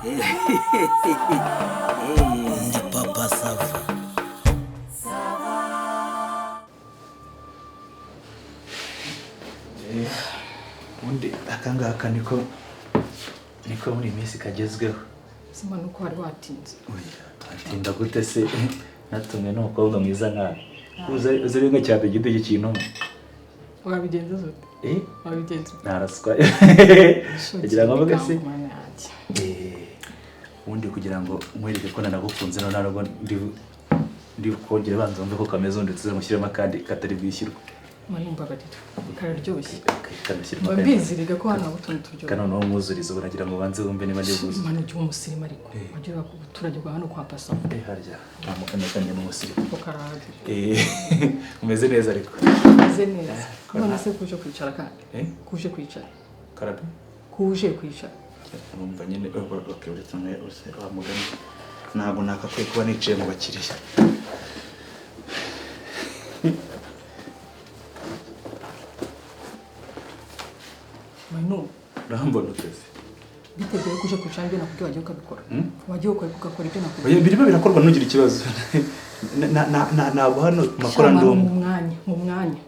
Ndi Papa Sava. Ubundi aka ngaka niko muri iyi minsi kagezweho. Sima nuko wari watinze. Oya, atinda gute se natumwe n'umukobwa mwiza nkawe? Uzi rimwe cyane igiti kintu. Wabigenza ute? Eh? Wabigenza ute? Ntaraswa. Kugira ngo mvuge se. Ubundi kugira ngo nkwereke ko nanagukunze none ntabwo ndi kongera banza wumve ko kameze, undi tuzamushyiremo akandi katari bwishyurwe. Mani mbabarira. Kararyoshye. Kanashyiremo Mba akandi. mbiziriga ko hano haba utuntu turyoshye. Kano noneho mwuzuriza, ubu nagira ngo banze wumve niba ndi bwuzuze. Mani ujye umusirimu ariko. Wajya ureba ku baturage bwa hano kwa Pasa. Harya nta mukanakanye n'umusirimu. Ko karahagije. Umeze neza ariko. Umeze neza. None se kuje kwicara kandi? Kuje kwicara. Karabe? Kuje kwicara. Urumva nyine, okay, uretse mwe, uretse wa mugani. Ntabwo nakakwiye kuba niciye mu bakiriya. Manu. Urambona uteze. Biteguye kuje kwicara ibyo nakubwiye wagiye ukabikora. Wagiye ugakora ibyo nakubwiye. Oya, birimo birakorwa ntugire ikibazo. Ntabwo hano makora Sha, Manu, ndumwe. mu mwanya.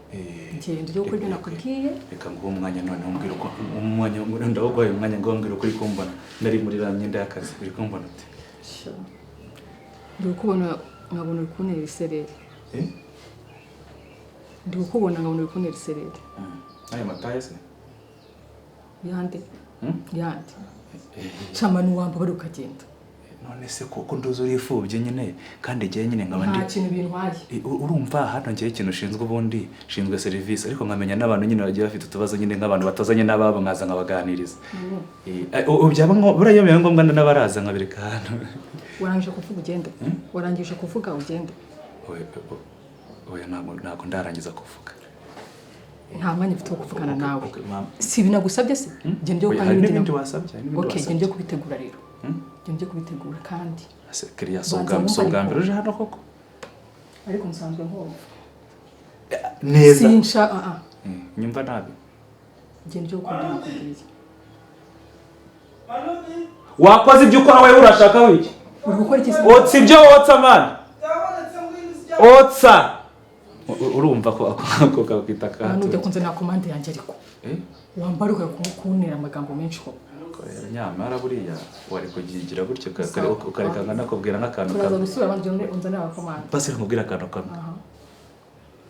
Genda ujye gukora ibyo nakubwiye. Reka nguhe umwanya noneho umbwire uko umwanya ndawuguhaye umwanya ngo umbwire uko uri kumbona. Nari muri ya myenda y'akazi, uri kumbona ute? Sha. Ndi kukubona nkabona uri kuntera isereri. Ndi kukubona nkabona uri kuntera isereri. Ayo mataye se? Yande. Yande. Sha Manu wamba bari ukagenda. None se koko nduzi urifubye nyine kandi igihe nyine nkaba ndi Nta kintu bintwaye. Urumva hano ngiye ikintu ushinzwe ubundi nshinzwe service ariko nkamenya n'abantu nyine bagiye bafite utubazo nyine nk'abantu batazanye n'ababo nkaza nkabaganiriza. Byaba buriya biba ngombwa n'abaraza nkabereka hano. Warangije kuvuga ugende. Warangije kuvuga ugende. Oya, ntabwo ndarangiza kuvuga. Nta mwanya mfite wo kuvugana nawe. Okay, mama. Si ibinagusabye se? Genda ujye Oya, gukora hari ibindi n'ibindi nabwo. wasabye, hari n'ibindi Okay, wasabye. genda ujye kubitegura rero. Genda ujye kubitegura kandi. Ese kiriya si Banza ubwa wumve mbere ariko. uje hano koko? Ariko nsanzwe nkumva. Neza. Sinsha, Nyumva nabi. Genda ujye gukora ibyo nakubwiye. Wakoze ibyo ukora wewe urashaka wiki? Uri gukora iki se? Otsa ibyo wotsa man. Otsa. Urumva ko ako kakwita Manu kato. ujya kunzanira komande yanjye ariko. Wambara ukajya kuntera amagambo menshi koko. Nyamara buriya wari kugigira gutyo ukareka nkanakubwira nk'akantu Turaza kamwe. gusubira abandi unzanira abakomande. Basi nkubwira akantu kamwe.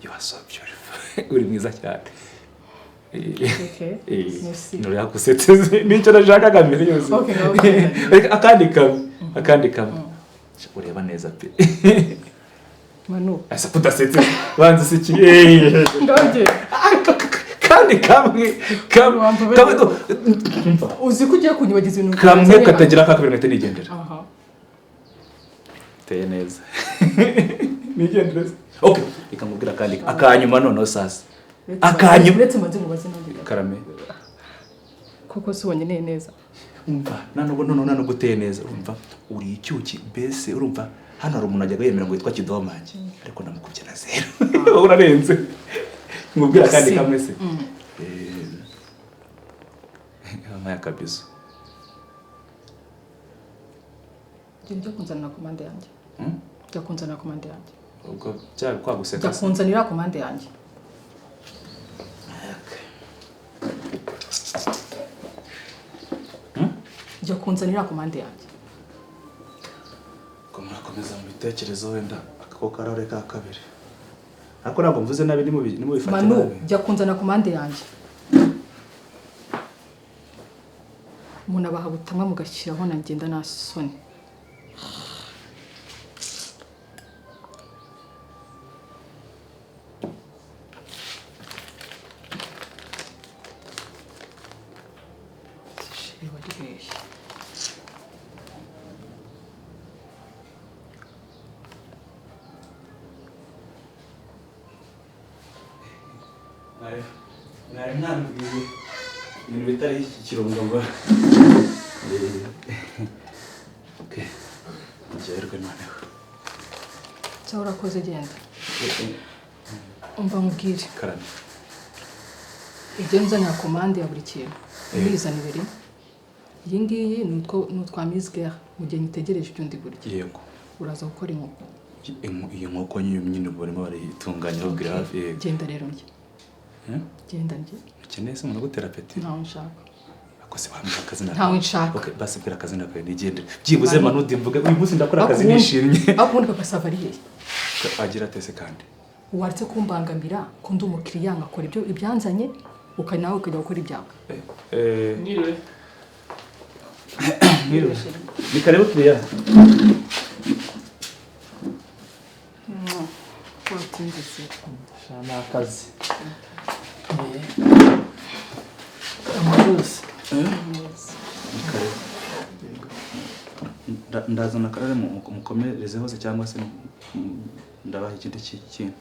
You are so beautiful. Uri mwiza cyane. Okay. Merci. Nuri yakusetse nicyo nashakaga mbere yose. Okay, okay. Reka akandi kamwe. Akandi kamwe. Ureba neza pe. Manu. Asa kudasetse. Banza siki. Ndongeye. Kandi kamwe kamwe kamwe Uzi ko ugiye kunyibagiza ibintu kamwe byanjye. katagira ka kabiri ngahita nigendera. Teye neza. Nigendera. Okay, reka nkubwire akandi akanyuma noneho sasa. Akanyuma. Uretse mbanze mubaze nanjye. Karame. Koko si wonyine neza. Umva, nubwo none nubwo uteye neza, urumva uri icyuki mbese urumva hano hari umuntu ajyaga yemera ngo yitwa Kidomange ariko ndamukubye na zero. Wowe urarenze. Nkubwire akandi kamwe se. Wampaye akabizo. Genda ujye kunzanira komande yanjye. Jya kunzanira komande yanjye. Ubwo byaba kwaguseka Jya se. kunzanira komande yanjye. Jya kunzanira komande yanjye. Ko murakomeza mu bitekerezo wenda ako karore ka kabiri. Ariko ntabwo mvuze nabi nimubifate Manu, nabi. jya kunzanira komande yanjye. Umuntu abaha butamwa mugashyiraho na ngenda nta soni. Mwari mwambwiye ibintu bitari iki kirungo ngo okay, ngerwe noneho. Cyangwa urakoze genda. Umva nkubwire. Karame. Ibyo nzanira komande ya buri kintu. Ndizana ibiri. Iyi ngiyi ni utwa misgere mu gihe nyitegereje ibyo ndi burya. Yego. Uraza gukora inkoko. Iyi nkoko nyine barimo barayitunganya babwira hafi. Yego. Genda rero ndye. Genda ndye. Ukeneye se umuntu agutera apeti? Ntawe nshaka. Akose wambwira akazina. Ntawe nshaka. Okay, basi bwira akazina kawe nigendere. Byibuze Manudi mvuge uyu munsi ndakora akazi nishimye. Ariko ubundi Papa Sava ari hehe? Agira atese kandi. Waretse kumbangamira ko ndi umukiriya nkakora ibyo ibyanzanye nawe ukajya gukora ibyawe. Mwiriwe. Mwiriwe. Ni karibu kiriya. Watinze se. Ni akazi. Amazi. Ni karibu. Ndazana akarare mukomereze hose cyangwa se ndabaha ikindi kindi.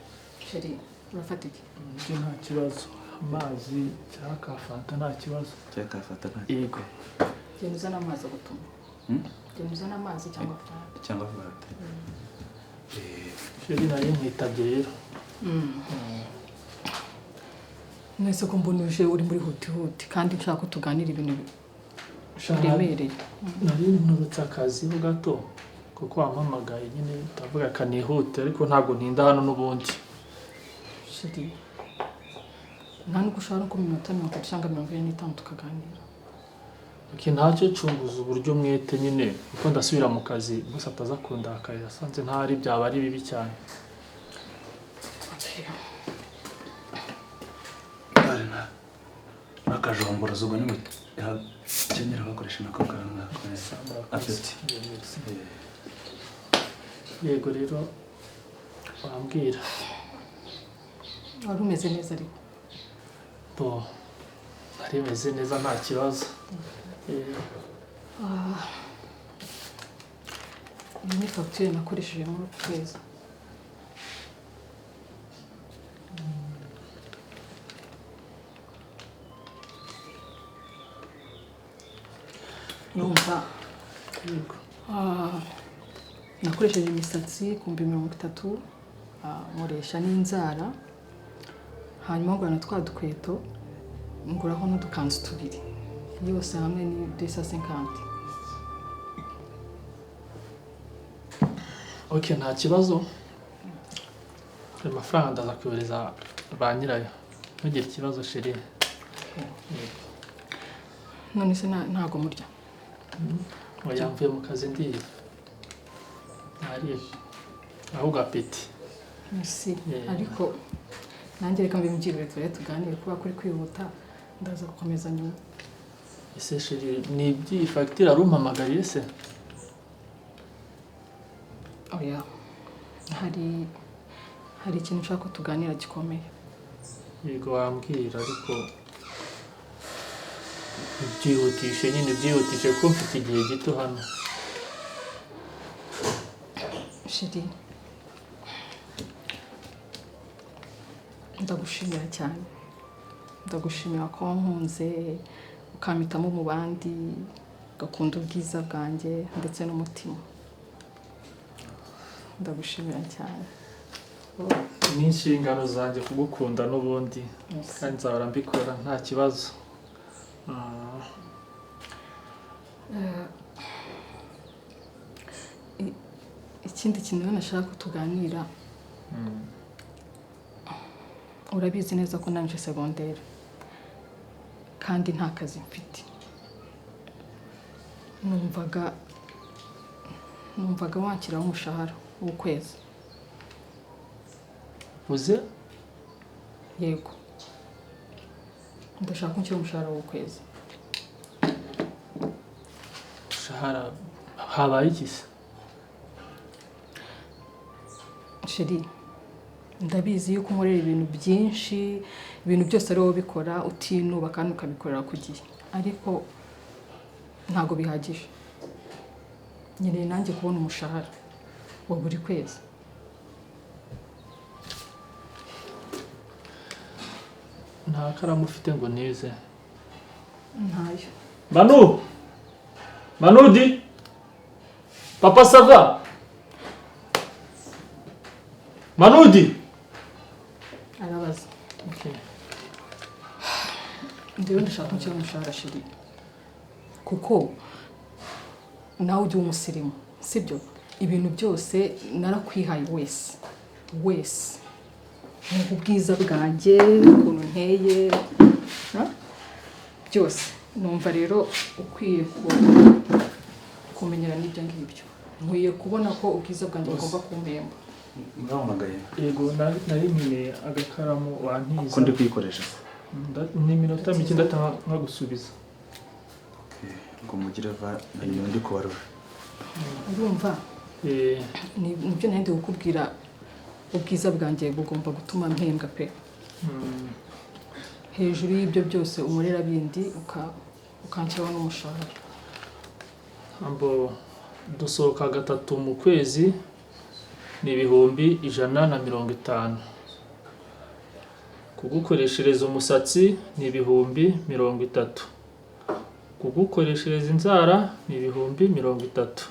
Sheri, urafata iki? Ibyo nta kibazo. Amazi cyangwa ka fanta nta kibazo. Cyangwa ka fanta nta kibazo. Yego. Genda uzane amazi agutuma. Genda uzane amazi cyangwa fanta. Cyangwa fanta. Sheri nari nkwitabye rero. Mwese ko mbona uje uri muri huti huti kandi nshaka ko tuganira ibintu biremereye. Nari nturutse akazi ho gato kuko wampamagaye nyine ndavuga kanihute ariko ntabwo ntinda hano n'ubundi. Sheri, nta nubwo ushobora no ku minota 30 cyangwa 45 tukaganira. Okay, ntacyo cunguza uburyo umwete nyine kuko ndasubira mu kazi gusa ataza kundakarira asanze ntari byaba ari bibi cyane. Nakajongora zuba ni kenyera bakoresha nako kanga apeti. Yego rero wambwira. Wari umeze neza ariko? Bo, nari meze neza nta kibazo. Iyi ni fagitire nakoresheje muri uku kwezi. Numva nakoresheje imisatsi ku 30,000, nkoresha n'inzara, hanyuma ngura na twa dukweto, nguraho n'udukanzu tubiri, yose hamwe ni 250. Okay, nta kibazo. Ayo mafaranga ndaza kuyohereza ba nyirayo. Ntugire ikibazo sheri. None se ntago murya? Oya, mvuye mu kazi ndiye. Nariye. Ahubwo apeti. Merci. Ariko nanjye reka mbimbwire ture tuganire kuba kuri kwihuta ndaza gukomeza nyuma. Ese sheri ni iby'iyi fagitire arumpamagariye se? Oya. Hari ikintu nshaka ko tuganira gikomeye. Yego wambwira ariko byihutishe nyine byihutishe kuko mfite igihe gito hano. Sheri, ndagushimira cyane. Ndagushimira ko wankunze ukampitamo mu bandi, ugakunda ubwiza bwanjye ndetse n'umutima. Ndagushimira cyane. Ni inshingano zanjye kugukunda n'ubundi kandi nzahora mbikora nta kibazo. Ikindi kintu nashaka ko tuganira, urabizi neza ko nanje secondaire kandi nta kazi mfite. Numvaga wanshyiraho umushahara w'ukwezi. Uze? Yego. Ndashaka ko unshyiraho umushahara w'ukwezi. Umushahara habaye iki se? Sheri, ndabizi yuko unkorera ibintu byinshi, ibintu byose ari wowe ubikora utinuba kandi ukabikorera ku gihe, ariko ntabwo bihagije. Nkeneye nanjye kubona umushahara wa buri kwezi. Nta karamu ufite ngo nize? Ntayo. Manu! Manudi! Papa Sava! Manudi! Arabaza. Okay. Ndiwe ndashaka ko nshyira umushahara Sheri. Kuko nawe ujya umusirimu, sibyo? Ibintu byose narakwihaye wese wese, mu ubwiza bwanjye, ukuntu nteye, ha? Byose. Numva rero ukwiye kumenyera n'ibyo ngibyo. Nkwiye kubona ko ubwiza bwanjye bugomba kumpemba. Murampamagaye? Yego, nari nkeneye agakaramu, wantiza? Ko ndi kuyikoresha se? Ni iminota mike, ndahita nkagusubiza. Okay, ngo mugire va, nari ndi kubarura. Urumva? Eh. Nibyo nari ndi kukubwira, ubwiza bwanjye bugomba gutuma mpembwa pe. Hejuru y'ibyo byose umurera bindi, ukanshyiraho n'umushahara. Ambo dusohoka gatatu mu kwezi, ni 150,000. Kugukoreshereza umusatsi ni 30,000. Kugukoreshereza inzara ni 30,000.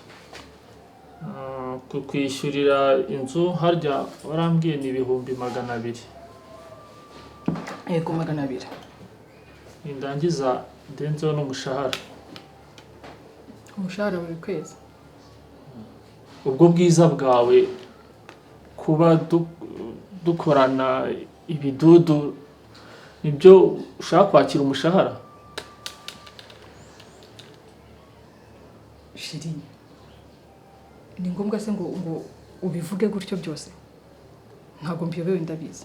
Kukwishyurira inzu, harya warambwiye ni 200,000? Yego, 200. Nindangiza ndenzeho n'umushahara. Umushahara buri kwezi? Ubwo bwiza bwawe, kuba dukorana ibidudu, nibyo ushaka kwakira umushahara? Chéri, ni ngombwa se ngo ubivuge gutyo byose? Ntabwo mbiyobewe, ndabizi.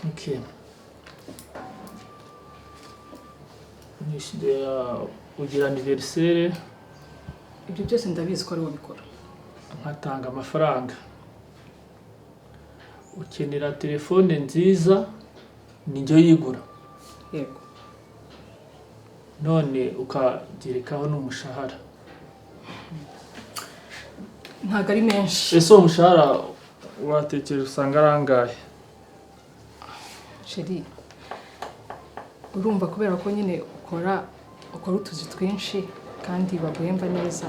Okay. Ugira anniversaire. Ibyo byose ndabizi ko ari wowe ubikora. Nkatanga amafaranga. Ukenera telefone nziza, ninjye uyigura. Yego. None ukagerekaho n'umushahara. Ntabwo ari menshi. Ese uwo mushahara watekereje usanga ari angahe? Chéri, urumva, kubera ko nyine ukora utuzi twinshi kandi baguhemba neza,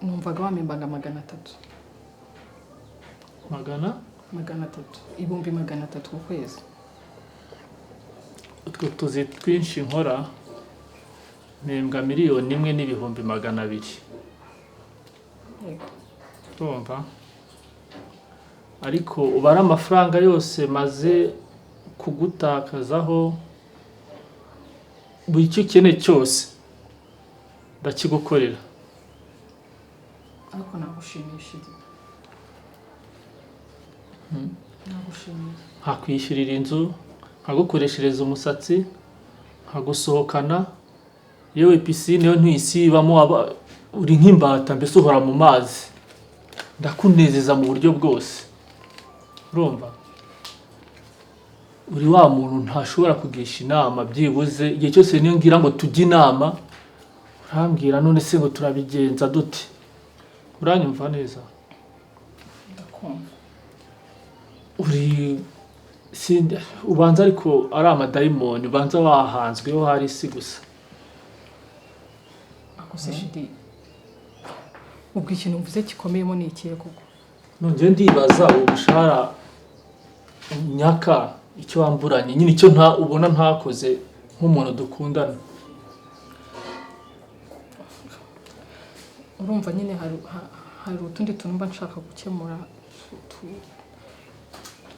numvaga wampembaga 300. Magana? 300, 300,000 ku kwezi. Utwo tuzi twinshi nkora, mpembwa 1,200,000. Yego. Urumva, ariko ubare amafaranga yose maze kugutakazaho, buri icyo ukeneye cyose ndakigukorera. Ariko nagushimiye, chéri, nagushimiye. Nkakwishyurira inzu, nkagukoreshereza umusatsi, nkagusohokana, yewe pisine yo ntuyisibamo, uri nk'imbata mbese, uhora mu mazi. Ndakunezeza mu buryo bwose. Urumva, uri wa muntu ntashobora kugisha inama. Byibuze igihe cyose niyo ngira ngo tujye inama, urambwira: "None se ngo turabigenza dute?" Uranyumva neza? Ndakumva. Uri ubanza ariko ari amadayimoni, ubanza wahanzweho, hari isi gusa. Ako se chéri, ubwo ikintu mvuze gikomeyemo ni ikihe koko? Nongeye ndibaza, uwo mushahara nyaka, icyo wamburanye nyine, icyo nta ubona ntakoze nk'umuntu dukundana. Urumva nyine hari utundi tuntu mba nshaka gukemura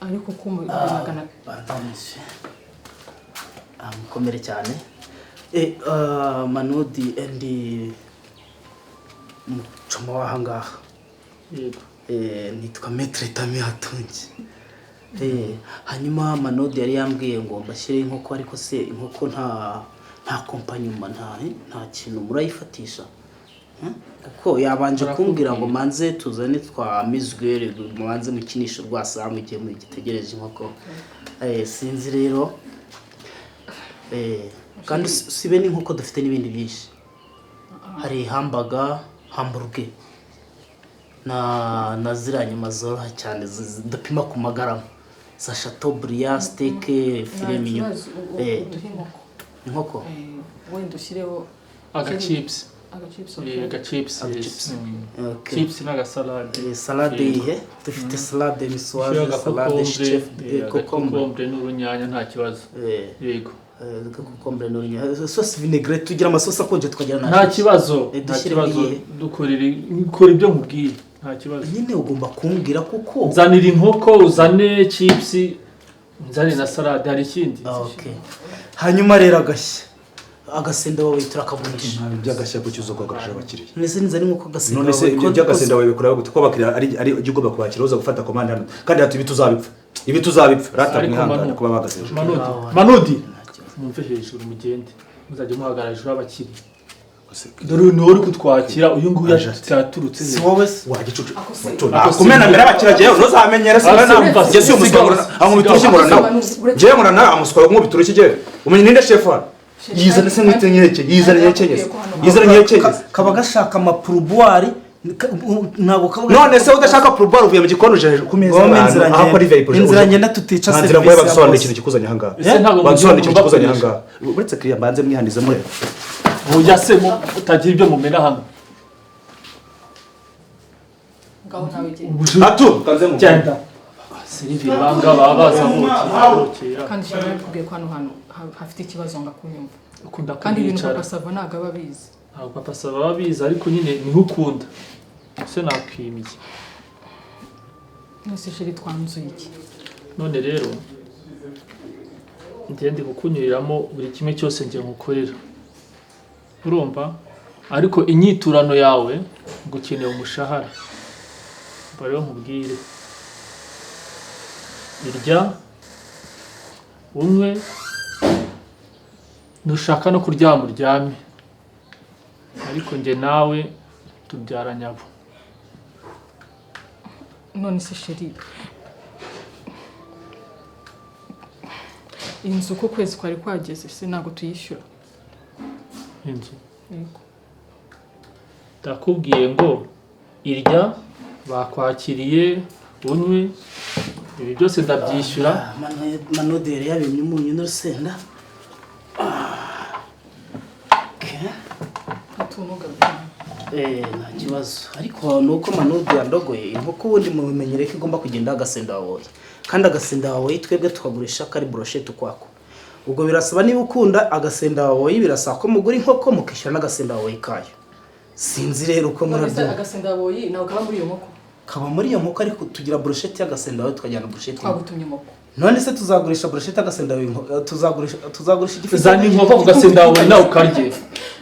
ariko ko mu 400. Pardon, monsieur. Ah, mukomere cyane. Manudi, ndi mucoma w'aha ngaha. Yego. Nitwa Maître Tami Hatungi. Hanyuma Manudi yari yambwiye ngo mbashyire inkoko, ariko se inkoko nta accompagnement, nta kintu murayifatisha? Kuko yabanje kumbwira ngo manze tuzane twa mizwere, mubanze mukinishe rwasa mu gihe mugitegereje inkoko. Sinzi rero. Kandi sibe n'inkoko, dufite n'ibindi byinshi. Hari hamburger, hamburger na ziriya nyama zoroha cyane dupima ku magarama, za chateaubriand, steak, filet Nta mignon. kibazo, uduhe inkoko. Inkoko. Wenda ushyireho Agachips. Agachips. Agachips. Agachips. Yes. Okay. Chips n'agasalade. Salade yihe? Dufite salade niçoise, salade chef, concombre. Agakokombure n'urunyanya nta kibazo. Yego. Agakokombure n'urunyanya, sauce vinaigrette, tugira amasosi akonje, tukagira Nta kibazo. Eh, Nta dushyiremo kibazo. iyihe? Dukorere, ukora ibyo nkubwiye, nta kibazo. Nyine ugomba kumbwira kuko Nzanira inkoko, uzane chips, nzane na salade. Hari ikindi? Ah, okay. Hanyuma rero agashya, agasenda wawe turakagurisha. Nta by'agashya kuki uza kugarushira abakiriya? None se nzane inkoko, agasenda None se wawe ibyo by'agasenda wawe bikora gute, ko abakiriya ari ujya ugomba kubakira, uza gufata komande hano? Kandi hatu ibi tuzabipfa, ibi tuzabipfa rata. Ariko Mwihangane Manu- kuba bahagaze hejuru. Manudi, Manudi, mumve hejuru mugende, muzajya muhagarara hejuru y'abakiriya. Dore uyu niwe uri kutwakira, uyu nguyu yaturutse Si he? wowe se? Wa gicucu. Ako se- Kumena mbere y'abakiriya, jewe ntuzamenyere se. Ah, Nawe se- njye si umuswa, ankubita urushyi nkora nawe. Njyewe nkora nawe amuswa, nkubita urushyi jewe. Umenye ninde chef hano? Yizane se mwite nkeke, yizane nkekenyeze, yizane nkekenyeze. Kaba gashaka amapurubuwari, ntabwo kaba. None se udashaka pourboire, uvuye mu gikoni uje hejuru ku meza Ngombe y'abantu, inzira aho kuri ngenda. VIP uje. Inzira ngenda tutica Nta nzira serivisi ngoye ya bagusobanurira boss. ikintu kikuzanye ahangaha. Ese ntabwo Bagusobanurira mugira ikintu kikuzanye umuntu? ahangaha. Uretse kiriya mbanze mwihanize mureba. Oya se, mutagira ibyo mumena hano. Ngaho nawe genda. Atu kanze mu Genda. Seriveri banga baba baza bokera. Kandi sheri, nakubwiye ko hano hantu hafite ikibazo, nga kunyumva. Ukunda Kandi ibintu kuhicara. Papa Sava ntabwo aba abizi. Ntabwo Papa Sava aba abizi, ariko nyine niho ukunda se nakwimiye. None chéri, twanzuye iki? None rero njye ndi kukunyuriramo buri kimwe cyose njye nkukorera, urumva? Ariko inyiturano yawe ngo ukeneye umushahara. Mba rero nkubwire, irya, unywe, nushaka no kuryama uryame, ariko njye nawe tubyara nyabo. None se chéri, inzu ko ukwezi kwari kwageze se ntabwo tuyishyura? Inzu? Yego. Ndakubwiye ngo irya, bakwakiriye, unywe, ibi byose ndabyishyura. Manoderi yabimye umunyu n'urusenda. Okay. Utunugaruka. Nta kibazo, ariko ni uko Manodi yandogoye inkoko. Ubundi mubimenyere ko igomba kugenda agasenda wawoye, kandi agasenda wawoye twebwe tukagurisha kari brochette ukwako. Ubwo birasaba, niba ukunda agasenda wawoye, birasaba ko mugura inkoko mukishyura n'agasenda wawoye kayo. Sinzi rero uko None se murabyumva. Agasendaboyi ntabwo kaba muri iyo nkoko? Kaba muri iyo nkoko, ariko tugira brochette y'agasenda wawoye, tukajyana brochette y'inkoko. Twagutumye inkoko. None se tuzagurisha brochette y'agasenda wawoye, tuzagurisha igifu? Zana inkoko ku gasenda wawe nawe ukarye.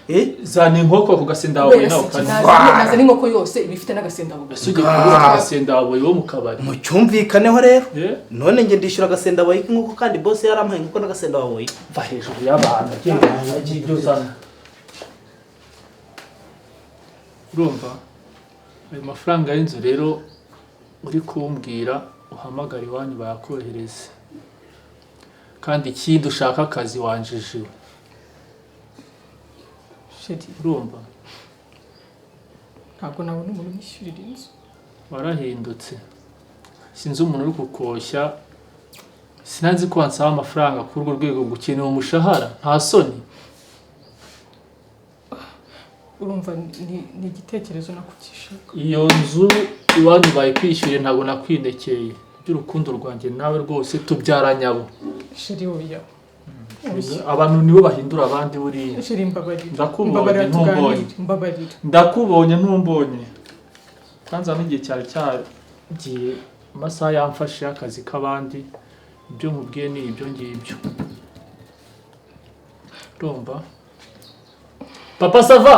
Eh? Zana inkoko ku gasenda wawe Kubera nawe se iki? ukarye. Nazana inkoko yose iba ifite n'agasendaboyi. Ese ugiye kubura agasenda wawe wo mu kabari? Mucyumvikaneho rero. Eh? None njye ndishyura agasenda wawoye k'inkoko, kandi boss yarampaye inkoko n'agasenda wawoye. Va hejuru y'abantu, genda ugire ibyo uzana. Urumva ayo mafaranga y'inzu rero uri kumbwira, uhamagara iwanyu bayakohereze. Kandi ikindi, ushaka akazi wanjijiwe. Chéri, Urumva? ntabwo nabona umuntu unyishyurira inzu. Warahindutse, sinzi umuntu uri kukoshya. Sinanzi ko wansaba amafaranga kuri urwo rwego, ngo ukeneye umushahara, nta soni? Urumva ni igitekerezo nakugishaka. Iyo nzu iwanyu bayikwishyuriye, ntabwo nakwinekeye by'urukundo rwanjye nawe rwose, tubyaranye abo. Chéri, oya. Abantu nibo bahindura abandi buriya. Chéri, mbabarira. Ndakubonye, Mbabarira ntumbonye. tuganire, mbabarira. Ndakubonye ntumbonye. Kwanza n'igihe cyari cyagiye, amasaha yamfashe y'akazi k'abandi. Ibyo nkubwiye ni ibyo ngibyo, urumva? Papa Sava!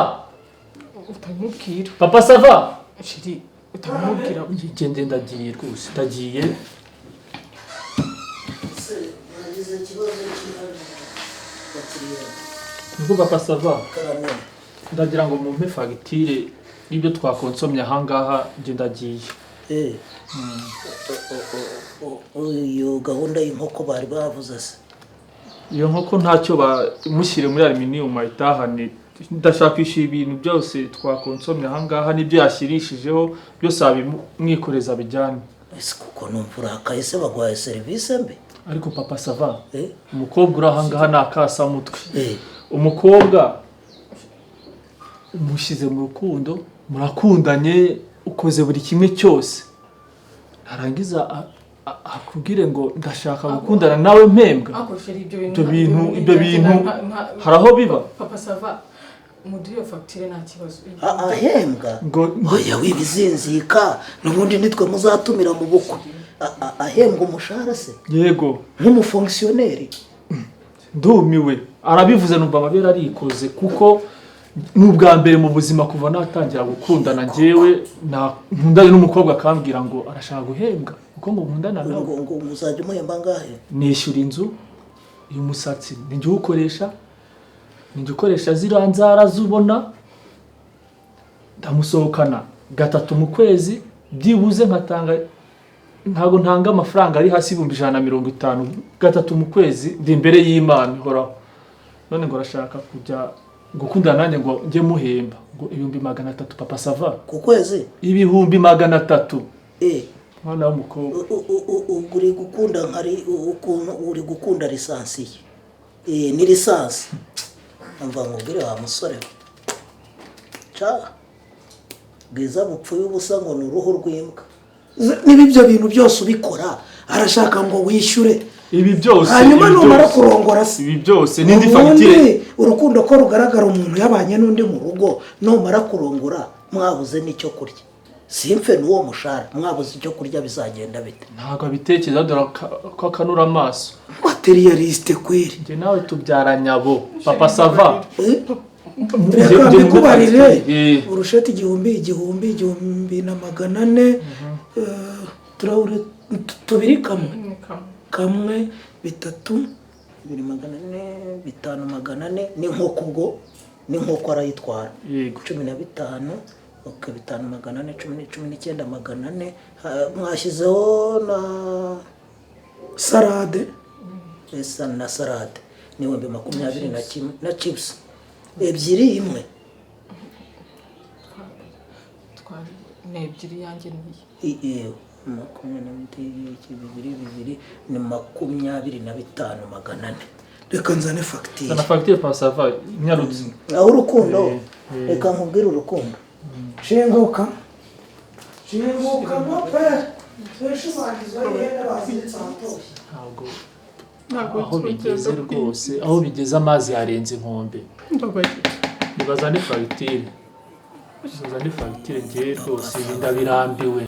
Utabimubwira. Papa Sava! Chéri, utabimubwira. Ngende, ndagiye rwose, ndagiye. Nagize ikibazo cy'abakiriya. Nibwo Papa Sava. Karame. Ndagira ngo mumpe fagitire y'ibyo twakonsomye ahangaha, njye ndagiye. Iyo gahunda y'inkoko bari bavuze se? Iyo nkoko ntacyo, bamushyire muri aluminium ayitahane. Ndashaka kwishyura ibintu byose twakonsomye ahangaha, n'ibyo yashyirishijeho byose abimwikoreza bijyane. Ese kuko numva urakaye se, baguhaye serivisi mbi? Ariko Papa Sava, Eh? umukobwa uri ahangaha ni akasamutwe. Eh. Umukobwa Umushyize mu rukundo, murakundanye, ukoze buri kimwe cyose, narangiza akubwire ngo ndashaka gukundana nawe mpembwa. Ariko chéri, ibyo bintu Ibyo bintu hari aho biba. Papa Sava, muduhe iyo fagitire, nta kibazo. Ahembwa? Ngo Oya, wibizinzika, n'ubundi nitwe muzatumira mu bukwe. Ahembwa umushahara se? Yego. Nk'umufonkisiyoneri? Ndumiwe, arabivuze numva amabere arikoze, kuko ni ubwa mbere mu buzima kuva natangira gukundana njyewe nkundanye n'umukobwa akambwira ngo arashaka guhembwa kuko ngo nkundana nawe. Ngo muzajya umuhemba angahe? Nishyura inzu, uyu musatsi ni njye uwukoresha, ni njye ukoresha ziriya nzara zubona, ndamusohokana gatatu mu kwezi byibuze, nkatanga, ntabwo ntanga amafaranga ari hasi y'150,000 gatatu mu kwezi, ndi imbere y'Imana ihoraho. None ngo arashaka kujya gukundana nanjye ngo njye muhemba ngo 300,000, Papa Sava. Ku kwezi? 300,000. Eh. Mwana w'umukobwa. Ubwo uri gukunda nka ukuntu uri gukunda licencié. Eh, ni licence. Umva nkubwire wa musore we, ca bwiza bupfuye ubusa ngo ni uruhu rw'imbwa. Niba ibyo bintu byose ubikora, arashaka ngo wishyure. Ibi byose Hanyuma ibi numara byose, kurongora se? Ibi byose n'indi Ubundi fagitire. urukundo ko rugaragara umuntu yabanye n'undi mu rugo, Numara kurongora mwabuze n'icyo kurya, simfe n'uwo mushahara, mwabuze icyo kurya, bizagenda bite? Ntabwo abitekereza, dore ko akanura amaso. Matérialiste kweri. Njye nawe tubyara nyabo, Papa Sava. Eh? Reka mbikubarire. Eh. Urusheti 1000, 1000, 1400, turahure tubiri, kamwe kamwe, bitatu. 2400, 5400 n'inkoko, ubwo n'inkoko arayitwara. Yego. 15, ok, 5400, 19400. Mwashyizeho na Salade. Esa na salade ni 21,000, na chips ebyiri, imwe. Twari ni ebyiri, yanjye niyi. 22, bibiri bibiri ni 24,400. Reka nzane fagitire. Zana fagitire, Papa Sava, nyarutse. Aho urukundo, reka nkubwire urukundo. Shinguka, shinguka mo pe, benshi bagize ihene baziritse ahatoshye. Ntabwo Ntabwo aho bigeze rwose, aho bigeze amazi yarenze inkombe. Mbabarira. Nibazane fagitire, nibazane fagitire, ngewe rwose ibi ndabirambiwe.